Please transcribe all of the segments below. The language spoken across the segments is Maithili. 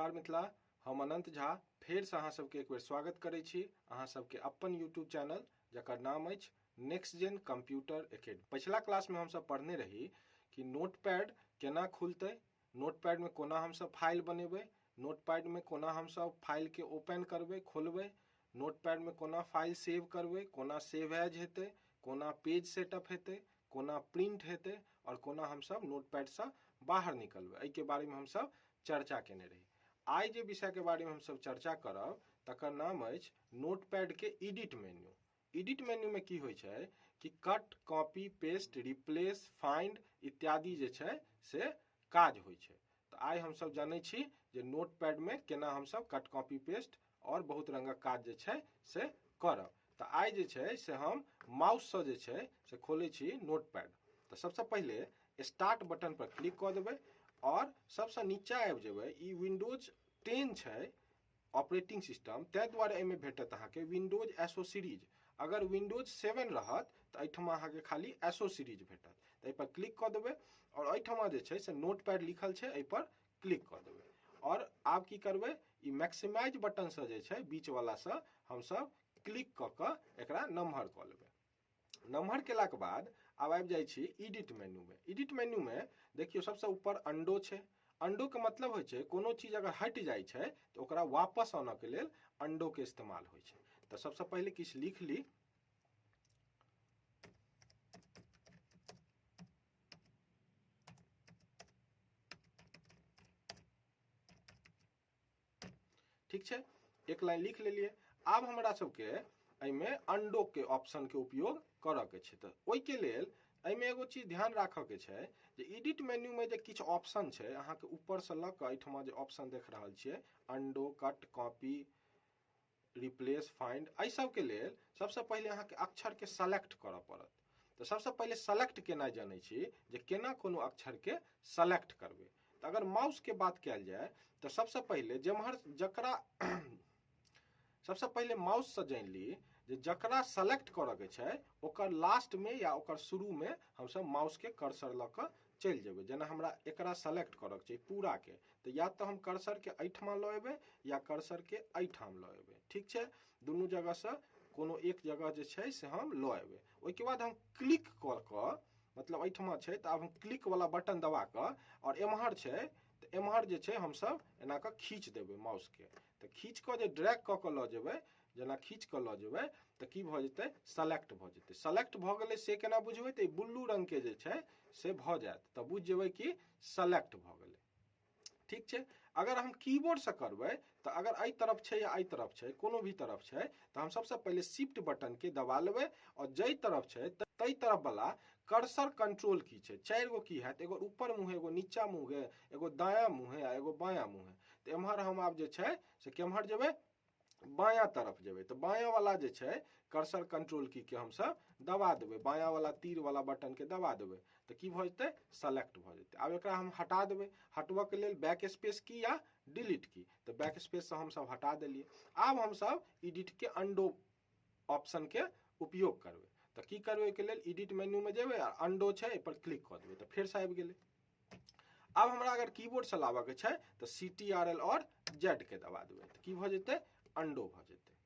नमस्कार मिथिला, हम अनंत झा फेरसँ अहाँ सबके एक बेर स्वागत करै छी अहाँ सबके अपन यूट्यूब चैनल जकर नाम अछि नेक्स्ट जेन कंप्यूटर एकेडमी। पछिला क्लासमे हमसब पढ़ने रही कि नोटपैड केना खुलतै, नोटपैडमे कोना हमसब फाइल बनेबै, नोटपैडमे कोना हमसब फाइलके ओपन करबै, खोलबै, नोटपैडमे कोना फाइल सेव करबै, कोना सेव एज हेतै, कोना पेज सेटअप हेतै, कोना प्रिंट हेतै आओर कोना हमसब नोटपैडसँ बाहर निकलबै, एहिके बारेमे हमसब चर्चा केने रही। आइ जे विषयके बारेमे हमसब चर्चा करब तकर नाम अछि नोटपैडके एडिट मेन्यू। एडिट मेन्यूमे की होइ छै कि cut, copy, paste, replace, find इत्यादि जे छै से काज होइ छै। तऽ आइ हमसब जानै छी जे नोटपैडमे केना हमसब कट, कॉपी, पेस्ट आओर बहुत रङ्गक काज जे छै से करब। तऽ आइ जे छै से हम माउससँ जे छै से खोलै छी नोटपैड। तऽ सबसँ पहिले स्टार्ट बटन पर क्लिक कऽ देबै आओर सबसँ नीचा आबि जेबै। ई विंडोज 10 छै ऑपरेटिंग सिस्टम, ताहि दुआरे एहिमे भेटत अहाँके विंडोज एसओ सीरीज। अगर विंडोज 7 रहत तऽ एहिठमा अहाँके खाली एसओ सीरीज भेटत। तऽ एहिपर क्लिक कऽ देबै आओर एहिठमा जे छै से नोटपैड लिखल छै, एहिपर क्लिक कऽ देबै। आओर आब की करबै, ई मैक्सिमाइज बटनसँ जे छै बीचवलासँ हमसब क्लिक कऽ कऽ एकरा नमहर कऽ लेबै। नमहर केलाके बाद आब आबि जाइ छी एडिट मेन्यूमे। एडिट मेन्यूमे देखियौ सबसँ ऊपर अंडो छै। अंडोके मतलब होइ छै कोनो चीज अगर हटि जाइ छै तऽ ओकरा वापस आनऽके लेल अंडोके इस्तेमाल होइ छै। तऽ सबसँ पहिले किछु लिख ली। ठीक छै, एक लाइन लिख लेलियै। आब हमरा सबके एहिमे अंडो के ऑप्शन के उपयोग करऽ के छै। तऽ ओहिके लेल एहिमे एगो चीज ध्यान राखऽ के छै जे एडिट मेन्यू में जे किछु ऑप्शन छै, अहाँके ऊपर से लऽ कऽ एहिठमा जे ऑप्शन देख रहल छियै undo, cut, copy, replace, find, एहि सबके लेल सबसँ पहिले अहाँके अक्षर के सेलेक्ट करऽ पड़त। तऽ सबसँ पहिले सेलेक्ट केनाइ जनै छी जे केना कोनो अक्षर के सेलेक्ट करबै। तऽ अगर माउस के बात कयल जाय तऽ सबसँ पहिले जेम्हर जकरा सबसँ पहिले माउससँ जानि ली जे जकरा सेलेक्ट करऽ के छै ओकर लास्टमे या ओकर शुरूमे हमसब माउसके कर्सर लऽ कऽ चलि जेबै। जेना हमरा एकरा सेलेक्ट करऽ के छै पूराके, तऽ या तऽ हम कर्सरके एहिठमा लऽ एबै या कर्सरके एहिठाम लऽ एबै। ठीक छै, दुनू जगहसँ कोनो एक जगह जे छै से हम लऽ एबै। ओहिके बाद हम क्लिक कऽ कऽ, मतलब एहिठमा छै तऽ आब हम क्लिक वाला बटन दबा कऽ, आओर एम्हर छै तऽ एम्हर जे छै हमसब एना कऽ खींच देबै माउसके। तऽ खींच कऽ जे ड्रैग कऽ कऽ लऽ जेबै, जेना खींच कऽ लऽ जेबै तऽ की भऽ जेतै, सेलेक्ट भऽ जेतै। सेलेक्ट भऽ गेलै से केना बुझबै, तऽ ई ब्लू रङ्गके जे छै से भऽ जायत, तऽ बुझि जेबै कि सेलेक्ट भऽ गेलै। ठीक छै, अगर हम कीबोर्डसँ करबै तऽ अगर एहि तरफ छै या एहि तरफ छै, कोनो भी तरफ छै, तऽ हम सबसँ पहिले शिफ्ट बटनके दबा लेबै आओर जाहि तरफ छै ताहि तरफ वाला कर्सर कंट्रोल की छै, चारि गो की हैत, एगो ऊपर मुँहे, एगो नीचा मुँहे, एगो दायाँ मुँहे आ एगो बायाँ मुँहे। तऽ एम्हर हम आब जे छै से केम्हर जेबै, बायाँ तरफ जेबै। तऽ बायाँ वाला जे छै कर्सर कंट्रोल की के हमसब दबा देबै, बायाँ वाला तीर वाला बटन के दबा देबै तऽ की भऽ जेतै, सेलेक्ट भऽ जेतै। आब एकरा हम हटा देबै। हटबऽ के लेल बैक स्पेस की या डिलीट की, तऽ बैक स्पेस से हमसब हटा देलियै। आब हमसब एडिट के अंडो ऑप्शन के उपयोग करबै। तऽ की करबै, ओहिके लेल एडिट मेन्यू में जेबै आ अंडो छै एहि पर क्लिक कऽ देबै तऽ फेरसँ आबि गेलै। आब हमरा अगर कीबोर्ड से लाबऽ के छै तऽ सी टी आर एल और जेड के दबा देबै तऽ की भऽ जेतै, अंडो भऽ जेतै।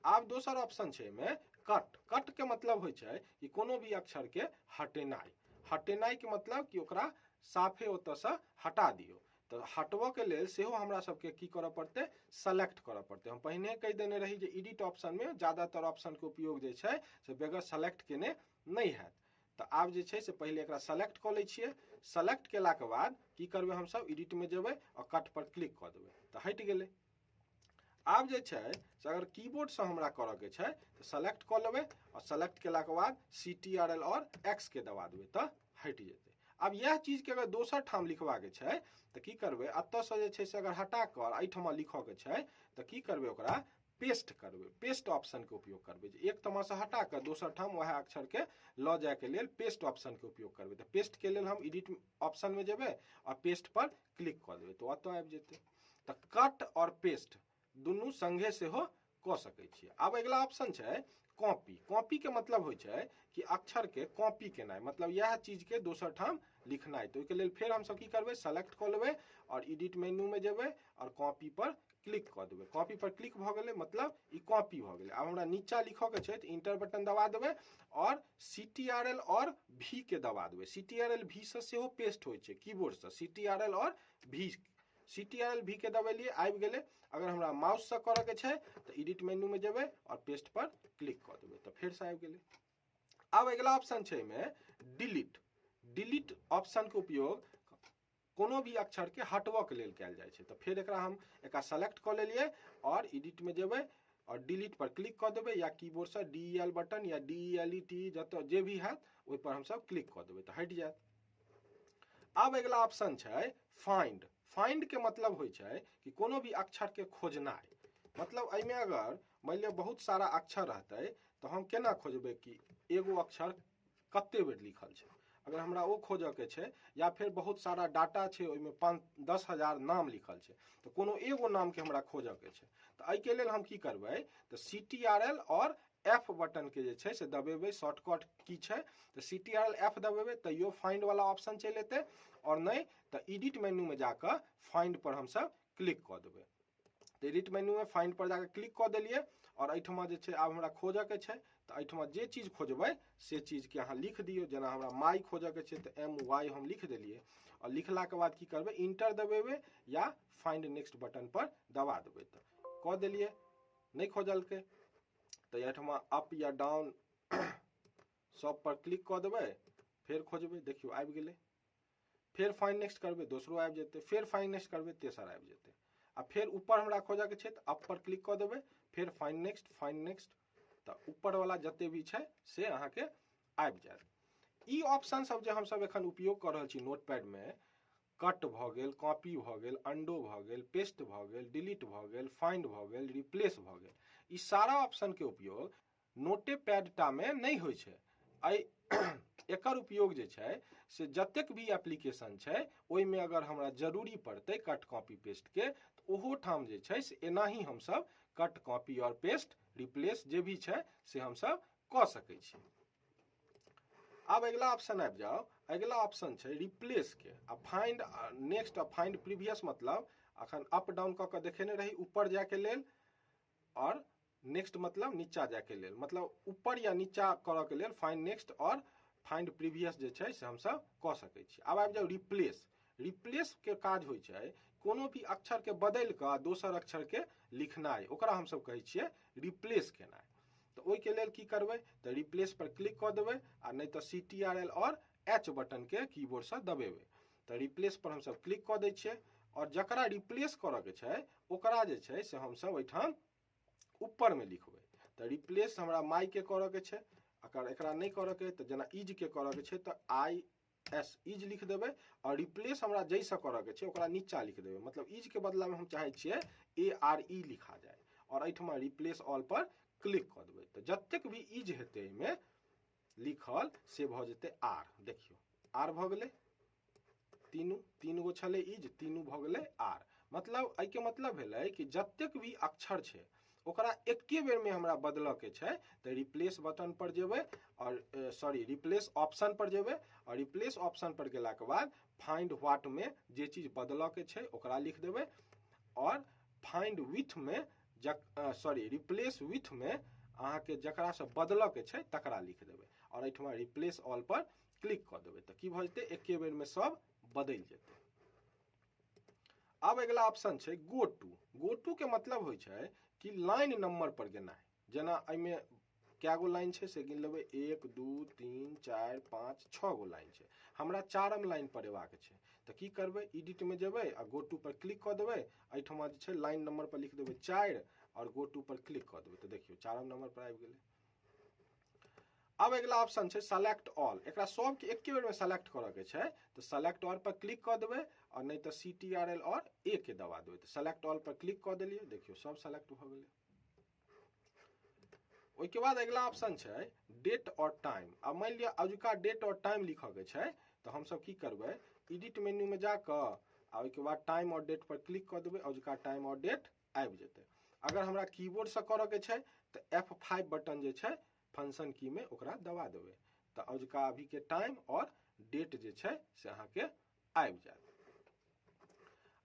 आब दोसर ऑप्शन छै एहिमे कट। कट के मतलब होइ छै कि कोनो भी अक्षर के हटेनाइ। हटेनाइ के मतलब कि ओकरा साफे ओतऽसँ हटा दियौ। तऽ हटबऽ के लेल सेहो हमरा सबके की करऽ पड़तै, सेलेक्ट करऽ पड़तै। हम पहिने कहि देने रही जे एडिट ऑप्शन में ज्यादातर ऑप्शन के उपयोग जे छै से बगैर सेलेक्ट केने नहि हैत। तऽ आब जे छै से पहिले एकरा सेलेक्ट कऽ लै छियै। सेलेक्ट केलाके बाद की करबै, हमसब एडिटमे जेबै आओर कट पर क्लिक कऽ देबै तऽ हटि गेलै। आब जे छै से अगर कीबोर्डसँ हमरा करऽके छै तऽ सेलेक्ट कऽ लेबै आओर सेलेक्ट केलाके बाद सी टी आर एल आओर एक्स के दबा देबै तऽ हटि जेतै। आब इएह चीजके अगर दोसर ठाम लिखबाके छै तऽ की करबै, एतऽसँ जे छै से अगर हटा कऽ एहिठमा लिखऽके छै तऽ की करबै, ओकरा पेस्ट करबै। पेस्ट ऑप्शन के उपयोग करबै, जे एक ठामसँ हटा कऽ दोसर ठाम वएह अक्षर के लऽ जायके लेल पेस्ट ऑप्शन के उपयोग करबै। तऽ पेस्ट के लेल हम एडिट ऑप्शन में जेबै आओर पेस्ट पर क्लिक कऽ देबै तऽ ओतऽ आबि जेतै। तऽ कट आओर पेस्ट दुनू संगे सेहो कऽ सकै छियै। आब अगिला ऑप्शन छै कॉपी। कॉपी के मतलब होइ छै कि अक्षर के कॉपी केनाइ, मतलब इएह चीज के दोसर ठाम लिखनाइ। तऽ ओहिके लेल फेर हमसब की करबै, सेलेक्ट कऽ लेबै आओर एडिट मेन्यू में जेबै आओर कॉपी पर क्लिक कऽ देबै। कॉपी पर क्लिक भऽ गेलै, मतलब ई कॉपी भऽ गेलै। आब हमरा नीचा लिखऽ के छै तऽ इंटर बटन दबा देबै आओर CTRL आओर V के दबा देबै। CTRL V से सेहो पेस्ट होइ छै कीबोर्ड से, CTRL आओर V, CTRL V के दबेलियै, आबि गेलै। अगर हमरा माउस से करऽ के छै तऽ एडिट मेन्यू में जेबै आओर पेस्ट पर क्लिक कऽ देबै तऽ फेर से आबि गेलै। आब अगिला ऑप्शन छै एहिमे डिलीट। डिलीट ऑप्शन के उपयोग कोनो भी अक्षर के हटबऽ के लेल कयल जाइ छै। तऽ फेर एकरा हम एकरा सेलेक्ट कऽ लेलियै आओर एडिट में जेबै आओर डिलीट पर क्लिक कऽ देबै, या कीबोर्ड से DEL button या DELET जतऽ जे भी हैत ओहि पर हमसब क्लिक कऽ देबै तऽ हटि जायत। आब अगिला ऑप्शन छै फाइंड। फाइंड के मतलब होइ छै कि कोनो भी अक्षर के खोजनाइ। मतलब एहिमे अगर मानि लिअ बहुत सारा अक्षर रहतै तऽ हम केना खोजबै कि एगो अक्षर कते बेर लिखल छै। अगर हमरा ओ खोजऽ के छै, या फेर बहुत सारा डाटा छै ओहिमे 5-10 हजार नाम लिखल छै तऽ कोनो एगो नाम के हमरा खोजऽ के छै, तऽ एहिके लेल हम की करबै तऽ CTRL आओर F button के जे छै से दबेबै। शॉर्टकट की छै तऽ CTRL F दबेबै तैयो फाइंड वाला ऑप्शन चलि एतै, आओर नहि तऽ एडिट मेन्यू में जाकऽ फाइंड पर हमसब क्लिक कऽ देबै। तऽ एडिट मेन्यू में फाइंड पर जाकऽ क्लिक कऽ देलियै आओर एहिठमा जे छै आब हमरा खोजऽ के छै तऽ एहिठमा जे चीज खोजबै से चीजके अहाँ लिख दियौ। जेना हमरा माई खोजऽ के छै तऽ MY हम लिख देलियै, आओर लिखलाके बाद की करबै, इंटर दबेबै या फाइंड नेक्स्ट बटन पर दबा देबै। तऽ कऽ देलियै, नहि खोजलकै तऽ एहिठमा अप या डाउन सब पर क्लिक कऽ देबै, फेर खोजबै, देखियौ आबि गेलै। फेर फाइंड नेक्स्ट करबै, दोसरो आबि जेतै, फेर फाइंड नेक्स्ट करबै, तेसर आबि जेतै। आ फेर ऊपर हमरा खोजऽ के छै तऽ अप पर क्लिक कऽ देबै, फेर फाइंड नेक्स्ट, फाइंड नेक्स्ट, तऽ ऊपर वाला जते भी छै से अहाँके आबि जायत। ई ऑप्शन सब जे हमसब एखन उपयोग कऽ रहल छी नोटपैड में, कट भऽ गेल, कॉपी भऽ गेल, अंडो भऽ गेल, पेस्ट भऽ गेल, डिलीट भऽ गेल, फाइंड भऽ गेल, रिप्लेस भऽ गेल, ई सारा ऑप्शन के उपयोग नोटेपैड टा में नहि होइ छै। एहि एकर उपयोग जे छै से जतेक भी एप्लीकेशन छै ओहिमे अगर हमरा जरूरी पड़तै कट कॉपी पेस्ट के, तऽ ओहो ठाम जे छै से एनाही हमसब कट कॉपी आओर पेस्ट रिप्लेस जे भी छै से हमसब कऽ सकै छी। आब अगिला ऑप्शन आबि जाउ। अगिला ऑप्शन छै रिप्लेस के। आ फाइंड नेक्स्ट आ फाइंड प्रीवियस, मतलब अखन अप डाउन कऽ के देखेने रही ऊपर जायके लेल, और नेक्स्ट मतलब नीचा जायके लेल, मतलब ऊपर या नीचा करऽ के लेल फाइंड नेक्स्ट और फाइंड प्रीवियस जे छै से हमसब कऽ सकै छी। आब आबि जाउ रिप्लेस। रिप्लेस के काज होइ छै कोनो भी अक्षर के बदलि कऽ दोसर अक्षर के लिखनाइ, ओकरा हमसब कहै छियै रिप्लेस केनाइ। तऽ ओहिके लेल की करबै तऽ रिप्लेस पर क्लिक कऽ देबै, आ नहि तऽ CTRL आओर H button के कीबोर्ड से दबेबै। तऽ रिप्लेस पर हमसब क्लिक कऽ दै छियै, आओर जकरा रिप्लेस करऽ के छै ओकरा जे छै से हमसब एहिठाम ऊपर में लिखबै। तऽ रिप्लेस हमरा माई के करऽ के छै, अगर एकरा नहि करऽ के तऽ जेना is के करऽ के छै तऽ IS is लिख देबै, आओर रिप्लेस हमरा जाहिसँ करऽ के छै ओकरा नीचा लिख देबै, मतलब is के बदलामे हम चाहै छियै ARE लिखा जाय, आओर एहिठमा रिप्लेस ऑल पर क्लिक कऽ देबै। तऽ जतेक भी is हेतै एहिमे लिखल से भऽ जेतै आर। देखियौ आर भऽ गेलै, तीन गो छलै is, तीनू भऽ गेलै आर। मतलब एहिके मतलब भेलै कि जतेक भी अक्षर छै ओकरा एके बेरमे हमरा बदलऽ के छै तऽ रिप्लेस बटन पर जेबै आओर सॉरी रिप्लेस ऑप्शन पर जेबै, आओर रिप्लेस ऑप्शन पर गेलाके बाद फाइंड what में जे चीज बदलऽ के छै ओकरा लिख देबै, आओर फाइंड विथ में सॉरी रिप्लेस विथ में अहाँके जकरासँ बदलऽ के छै तकरा लिख देबै, आओर एहिठमा रिप्लेस ऑल पर क्लिक कऽ देबै। तऽ की भऽ जेतै, एके बेरमे सब बदलि जेतै। आब अगिला ऑप्शन छै गो टू। गो टू के मतलब होइ छै कि लाइन नंबर पर गेनाइ। जेना एहिमे कए गो लाइन छै से गिन लेबै, 1 2 3 4 5 6 गो लाइन छै, हमरा चारम लाइन पर एबाक छै। तऽ की करबै, एडिट में जेबै आ गो टू पर क्लिक कऽ देबै, एहिठमा जे छै लाइन नंबर पर लिख देबै 4 आओर गो टू पर क्लिक कऽ देबै। तऽ देखियौ चारम नंबर पर आबि गेलै। आब अगिला ऑप्शन छै सेलेक्ट ऑल। एकरा सबके एके बेरमे सेलेक्ट करऽ के छै तऽ सेलेक्ट ऑल पर क्लिक कऽ देबै, आओर नहि तऽ CTRL आओर A के दबा देबै। तऽ सेलेक्ट ऑल पर क्लिक कऽ देलियै, देखियौ सब सेलेक्ट भऽ गेलै। ओहिके बाद अगिला ऑप्शन छै डेट और टाइम। आब मानि लिअ अजुका डेट और टाइम लिखऽ के छै तऽ हमसब की करबै, एडिट मेन्यू में जाकऽ आ ओहिके बाद टाइम और डेट पर क्लिक कऽ देबै, अजुका टाइम और डेट आबि जेतै। अगर हमरा कीबोर्ड से करऽ के छै तऽ F5 button जे छै फंक्शन की में ओकरा दबा देबै तऽ अजुका अभीके टाइम आओर डेट जे छै से अहाँके आबि जायत।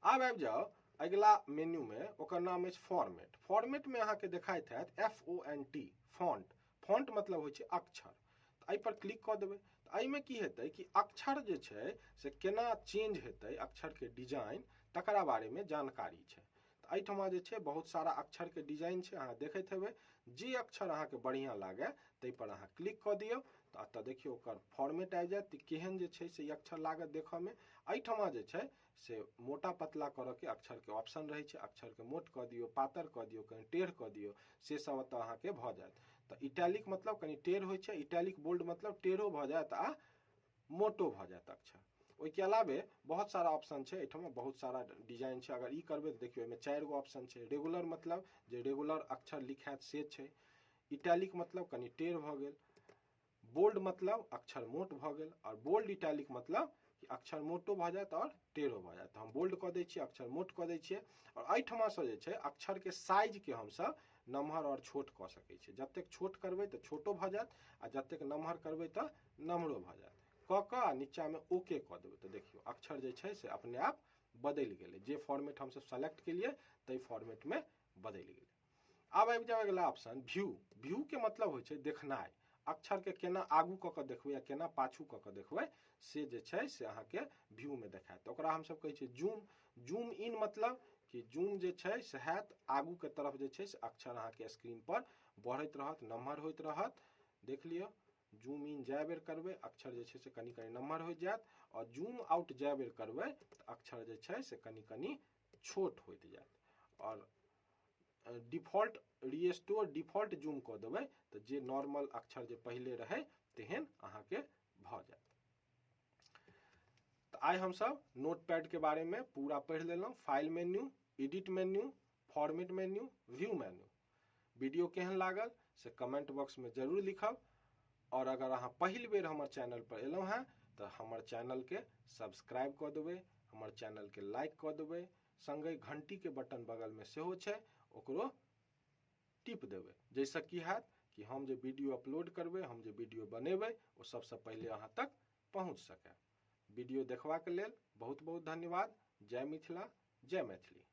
आब आबि जाउ अगिला मेन्यू में, ओकर नाम अछि फॉर्मेट। फॉर्मेट में अहाँके देखाइत हैत F O N T, font. Font मतलब होइ छै अक्षर। तऽ एहि पर क्लिक कऽ देबै तऽ एहिमे की हेतै कि अक्षर जे छै से केना चेंज हेतै, अक्षरके डिजाइन, तकरा बारेमे जानकारी छै। तऽ एहिठमा जे छै बहुत सारा अक्षरके डिजाइन छै, अहाँ देखैत हेबै। जे अक्षर अहाँके बढ़िआँ लागए ताहिपर अहाँ क्लिक कऽ दियौ तऽ एतऽ देखियौ ओकर फॉर्मेट आबि जायत, केहन जे छै से ई अक्षर लागत देखऽमे। एहिठमा जे छै से मोटा पतला करऽके अक्षरके ऑप्शन रहै छै, अक्षरके मोट कऽ दियौ, पातर कऽ दियौ, कनि टेढ़ कऽ दियौ, से सब एतऽ अहाँके भऽ जायत। तऽ इटैलिक मतलब कनि टेढ़ होइ छै, इटैलिक बोल्ड मतलब टेढ़ो भऽ जायत आ मोटो भऽ जायत अक्षर। ओहिके अलावे बहुत सारा ऑप्शन छै एहिठाम, बहुत सारा डिजाइन छै। अगर ई करबै तऽ देखियौ एहिमे 4 गो ऑप्शन छै। रेगुलर मतलब जे रेगुलर अक्षर लिखायत से छै, इटैलिक मतलब कनि टेढ़ भऽ गेल, बोल्ड मतलब अक्षर मोट भऽ गेल, आओर बोल्ड इटैलिक मतलब कि अक्षर मोटो भऽ जायत आओर टेढ़ो भऽ जायत। तऽ हम बोल्ड कऽ दै छियै, अक्षर मोट कऽ दै छियै। आओर एहिठमासँ जे छै अक्षरके साइजके हमसब नमहर आओर छोट कऽ सकै छियै। जतेक छोट करबै तऽ छोटो भऽ जायत आ जतेक नमहर करबै तऽ नमहरो भऽ जायत। कऽ कऽ आ नीचाँमे ओके कऽ देबै तऽ देखियौ अक्षर जे छै से अपने आप बदलि गेलै। जे फॉर्मेट हमसब सेलेक्ट केलियै ताहि फॉर्मेटमे बदलि गेलै। आब आबि जाउ अगिला ऑप्शन व्यू। व्यू के मतलब होइ छै देखनाइ, अक्षरके केना आगू कऽ कऽ देखबै आ केना पाछू कऽ कऽ देखबै से जे छै से अहाँके व्यू में देखायत। तऽ ओकरा हमसब कहै छियै जूम। जूम इन मतलब कि जूम जे छै से हैत आगू के तरफ, जे छै से अक्षर अहाँके स्क्रीन पर बढ़ैत रहत, नमहर होइत रहत। देख लिअ, जूम इन जाय बेर करबै अक्षर जे छै से कनि कनि नमहर होइत जायत, आओर जूम आउट जाय बेर करबै तऽ अक्षर जे छै से कनि कनि छोट होइत जायत। आओर डिफॉल्ट रिस्टोर डिफॉल्ट जूम कऽ देबै तऽ जे नॉर्मल अक्षर जे पहिले रहै तेहन अहाँके भऽ जायत। तऽ आइ हमसब नोटपैड के बारे में पूरा पढ़ि लेलहुँ। File menu, edit menu, format menu, view menu. Video केहन लागल से कमेंट बॉक्स में जरूर लिखब। और अगर अहाँ पहिल बेर हमर चैनल पर एलहुँ हैं तऽ हमर चैनल के सब्सक्राइब कऽ देबै, हमर चैनल के लाइक कऽ देबै, संगे घंटी के बटन बगल में सेहो छै ओकरो टिप देबै, जाहिसँ की हैत कि हम जे वीडियो अपलोड करबै, हम जे वीडियो बनेबै ओ सबसँ पहिले अहाँ तक पहुँच सकै। वीडियो देखबाक लेल बहुत बहुत धन्यवाद। जय मिथिला, जय मैथिली।